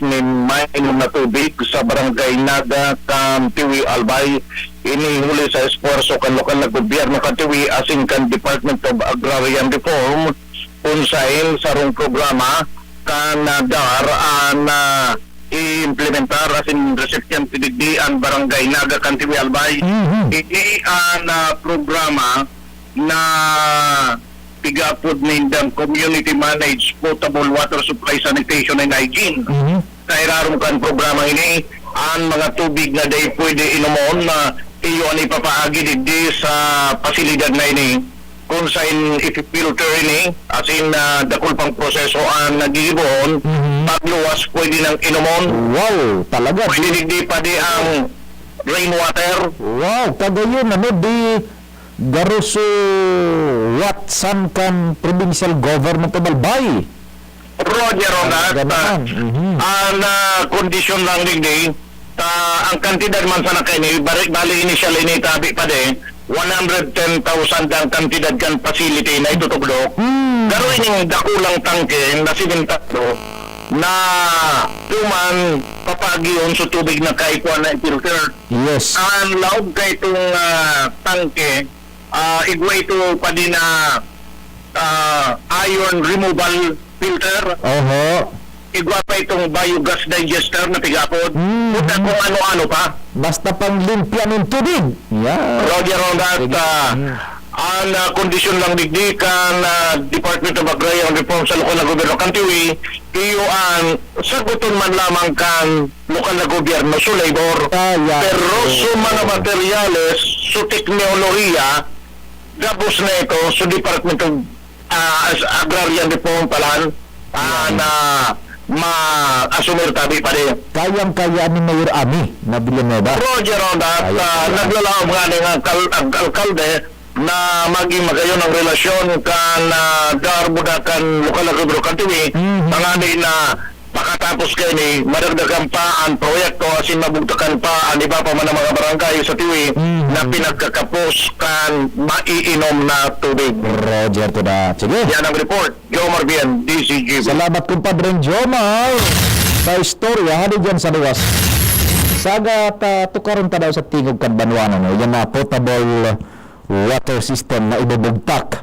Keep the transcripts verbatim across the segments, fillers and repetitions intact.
nin mainom na tubig sa Barangay Naga kan Tiwi, Albay. Ini huli sa esfuerso kan lokal na gobyerno kan Tiwi asin kan Department of Agrarian Reform, kun saen sarong programa kan, ah, dar an, ah, i-implementar asin resebyente digdi an Barangay Naga kan Tiwi, Albay. Mhm. Ini an, ah, programa na pigaapod nindang Community Managed Potable Water Supply, Sanitation and Hygiene. Mhm. Sa irarom kan programa ini, an mga tubig na dai pwede inomon na iyo an ipapaagi digdi sa pasilidad na ini, kun saen ipi-filter ini, asin, ah, dakul pang proseso an nagigibohon, Mhm. pagluwas pwede nang inomon. Wow, talaga. Pwede digdi padi ang rainwater. Wow, kagayon, ano, di garo su watsan kan provincial government of Albay. Roger on that. Ah, ganun. Mhm. An, ah, kondisyon lang digdi, ta, ang kantidad man sana kaini, bali, bali initial ini tabi pa di, one hundred ten thousand ang kantidad kan facility na itutugdok. Hmm. Pero ining dakulang tangke na simentado na tuman papagihon sa tubig na kaikwa na i-filter. Yes. Ang laog ka itong, ah, tangke, ah, igwa ito pa din na, ah, iron removal filter. Oho. Igwa pa itong biogas digester na tigapod. Mm. Puta kung ano-ano pa. Basta panglimpya ng tubig. Yeah. Roger on that, Sige. ah, Mm. ang, ah, kondisyon lang digdi kan, ah, Department of Agrarian Reform sa lokal na gobyerno kan Tiwi, iyo ang saguton man lamang kan lokal na gobyerno, so labor. Ah, yeah. Pero sa mga Oo. materyales, sa teknolohiya, gabos na ito sa Department of, ah, as-, Agrarian Reform palan, ah, Yeah. na ma-asumir tabi pa din. Kayang-kaya ni Mayor Ami na Villanueva. Roger on that, Kaya-kaya. ah, naglalaom nga ning ang kal-, ang alkalde na maging magayon ang relasyon kan, ah, DAR muda kan lokal na gobyerno kan Tiwi, Mhm. tanganing na pakatapos kaini, madagdagan pa an proyekto asin mabugtakan pa an iba pa man na mga barangay sa Tiwi Mhm. na pinagkakapos kan maiinom na tubig. Roger to that. Sige. Yan ang report. Jomar Bien, D Z G B. Salamat, kumpadre Jomar, sa istorya hali diyan sa luwas. Saga ta, tukaron ta daw sa tingog kan banwa, no? Yan na potable water system na ibubugtak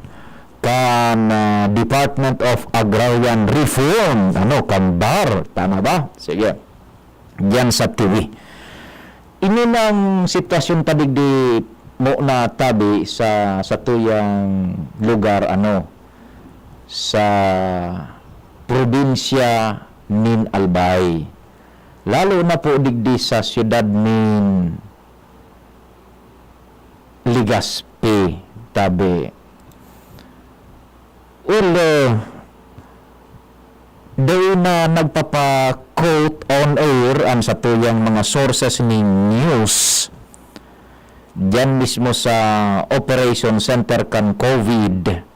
kan, ah, Department of Agrarian Reform, ano, kan DAR. Tama ba? Sige. Diyan sa Tiwi. Ini nang sitwasyon ta digdi mo na tabi sa, sa tuyang lugar, ano, sa probinsya nin Albay. Lalo na po digdi sa siyudad nin Legazpi, tabi. Well, eh, dai na nagpapa-quote on air an satuyang mga sources nin news. Diyan mismo sa Operation Center kan COVID.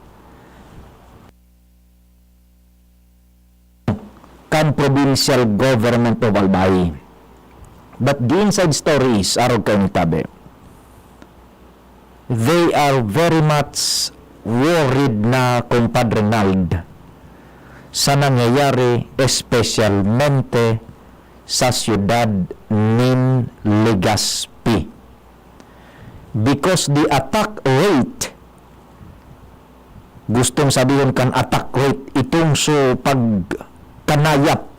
kan provincial government of Albay. But the inside story is, arog kaini tabi, they are very much worried na, Compadre Nald, sa nangyayari, espesyalmente sa siyudad nin Legazpi. Because the attack rate, gustong sabihon kan attack rate, itong so pagkanayap,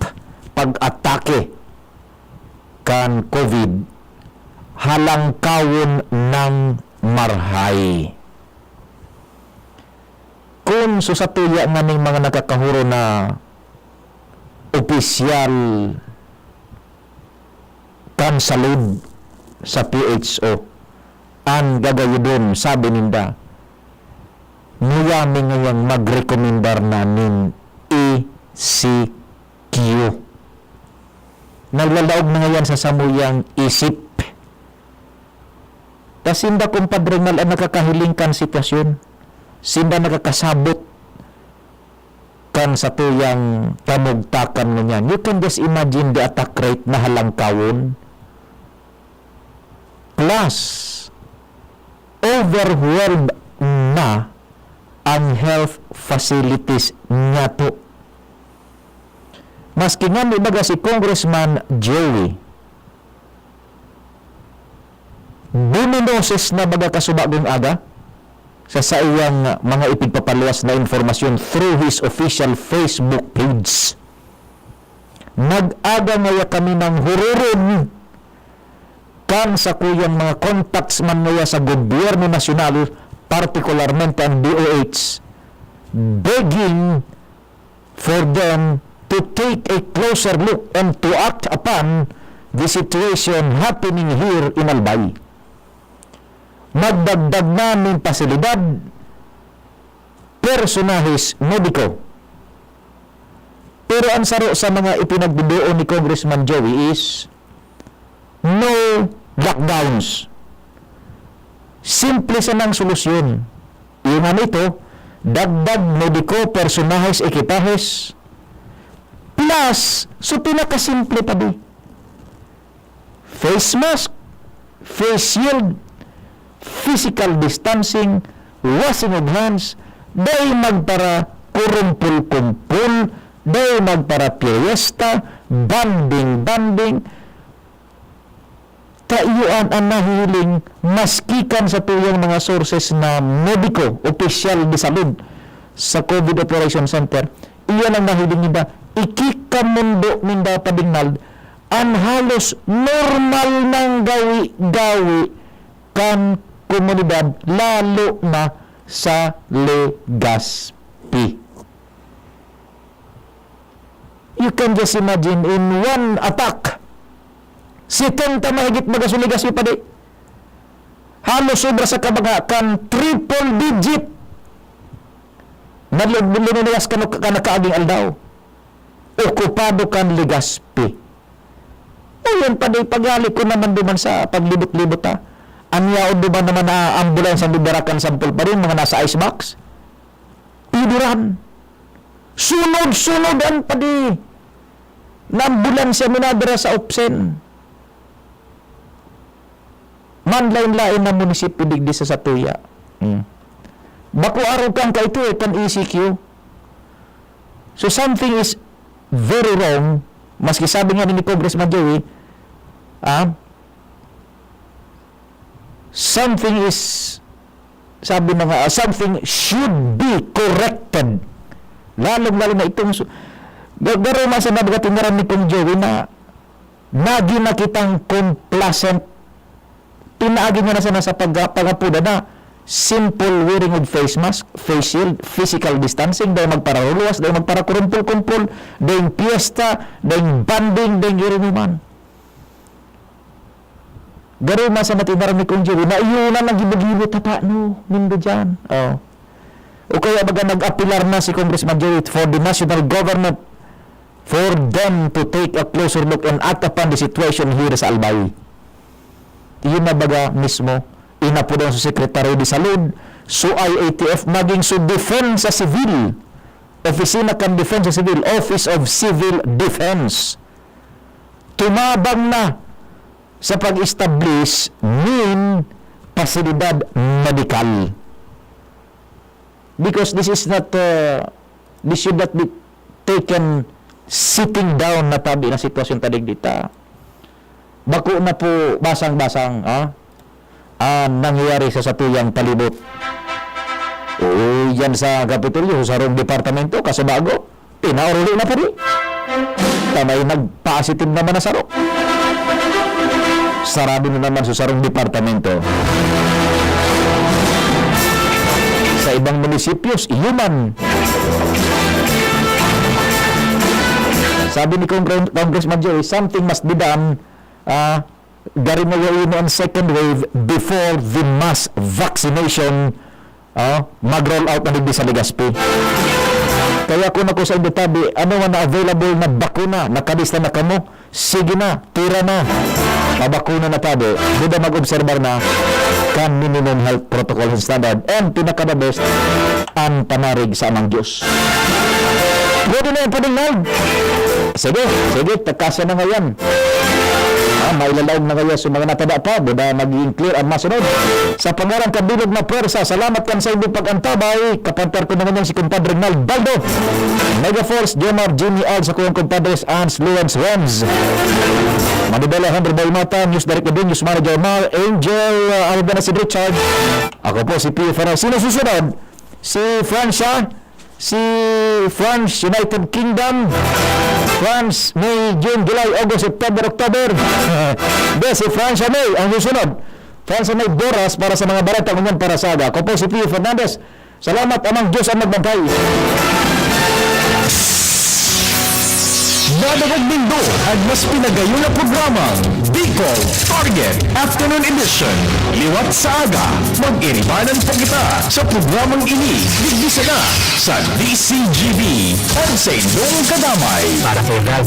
pag-atake kan COVID, halangkawon nang marhay. Kun so satuya nganing mga nakakahuro na opisyal kan salud sa P H O, an gagayudon, sabi ninda, muya mi ngayang magrekomendar na nin E C Q. Naglalaog na ngayan sa samuyang isip. Ta sinda, Compadre Nald, an nakakahiling kan sitwasyon. Sinda nakakasabot kan satuyang kamugtakan ngunyan. You can just imagine the attack rate na halangkawon. Plus, overwhelmed na ang health facilities niyato. Maski ngani baga si Congressman Joey, buminoses na baga kasubagong aga sa saiyang mga ipigpapaluwas na impormasyon through his official Facebook page. Nag-aga ngaya kami ng hururon kan sakuyang mga contacts man ngaya sa gobyerno nasyonal, partikularmente ang D O H, begging for them to take a closer look and to act upon the situation happening here in Albay. Magdagdag na nin pasilidad, personahes mediko. Pero ang saro sa mga ipinagduduon ni Congressman Joey is no lockdowns. Simple sanang solusyon. Iyo nga nito, dagdag mediko, personahes, ekipahes, plus, so pinakasimple pa di, face mask, face shield, physical distancing, washing of hands, dai magpara kurumpul-kumpul, dai magpara fiesta, banding-banding. Ta iyo an, an nahihiling maski kan satuyang mga sources na mediko, opisyal de salud sa COVID Operation Center, iyan ang nahiling ninda. Ikikamundo ninda, Padingnald, an halos normal nang gawi-gawi kan komunidad, lalo na sa Legazpi. You can just imagine, in one attack, setenta mahigit baga sa Legazpi, Padi. Halos sobra sa kabaga kan triple digit na lu-, luminuwas kan, kan nakaaging aldaw. Okupado kan Legazpi. O yan, Padi, paghali ko naman duman sa paglibot-libot, ha. An yaon duman naman na ambulansya, ang bibarakan sampol pa rin, mga nasa ice box. Piduran. Sunod-sunod an, Padi, na ambulansya minadara sa OPCEN. Manlain-lain na munisipyo digdi sa satuya. Hmm. Bako arog kan kaito, eh, kan E C Q. So, something is very wrong. Maski sabi nga ni Congressman Joey, ah, something is, sabi na nga, ah, something should be corrected. Lalong-lalo na itong su-, ga-, garo man sa nabagatingaran ni Cong Joey na nagi na kitang complacent. Pinaagi niya na sana sa pag-, pag-apoda na simple wearing of face mask, face shield, physical distancing, dai magpararuluwas, dai magparakurumpul-kumpul, dai piyesta, dai banding, dai irinuman. Garo man sa natinaram ni Cong Joey, na iyo na naggibo-gibo, tapa, no, nindo dyan. Oh. O kaya baga nag-apelar na si Congressman Joey for the national government for them to take a closer look and act upon the situation here sa Albay. Iyon na baga mismo, inapod ang su Secretary de Salud, su I A T F, maging su Defensa Civil, Opisina kan Defensa Civil, Office of Civil Defense. Tumabang na sa pag-establish nin pasilidad medikal. Because this is not, uh, this should not be taken sitting down na tabi na sitwasyon ta digdi ta. Bako na po basang-basang, ah, ang nangyayari sa satuyang palibot. Uy, yan sa Kapitolyo, sa sarong departamento, kasabago, pinaoruli na po di. Tamay nagpaasitin naman na saro. Sarado na naman sa sarong departamento. Sa ibang munisipios, iyo man. Sabi ni Congre-, Congressman Joey, something must be done, ah, garo na yaon an second wave before the mass vaccination, ah, mag-roll out na digdi sa Legazpi. Kaya kun ako saindo tabi, ano man na available na bakuna, nakalista na kamo, sige na, tira na. Pabakuna na tabi, duda mag-obserbar na kan minimum health protocol and standard. And pinaka-the best, an panarig sa Amang Diyos. Pwede na yan, pwedeng nag. Sige, sige, takasa na ngayon. Mailalaog na kaya sa mga natada pa, buda magiging clear ang masunod. Sa pangaran kan bilog na pwersa, salamat kan sa inyong pag-antabay. Kapantar ko na ngayon si Compadre Nalbaldo. Mega Force, Jomar, Jimmy Al, sa kuyang compadres, Ans, Luans, Rams. Manibela, Henry Boy Mata, News Director din, News Manager Mar, Angel, uh, Alvin, si Richard. Ako po si Pio Ferrer. Sino susunod? Si Francia, si France, United Kingdom, France, May, June, July, August, September, October. Hindi, si Francia May ang susunod. Francia May Boras para sa mga bareta ngunyan para sa aga. Ako po si Pio Fernandez. Salamat, amang Diyos ang magbantay. Nadangog nindo an mas pinagayon na programang Bicol Target Afternoon Edition. Liwat sa aga, mag-iribanan pa kita sa programang ini, digdi sana sa D C G B, an sa inyong kadamay. Para kay Ralph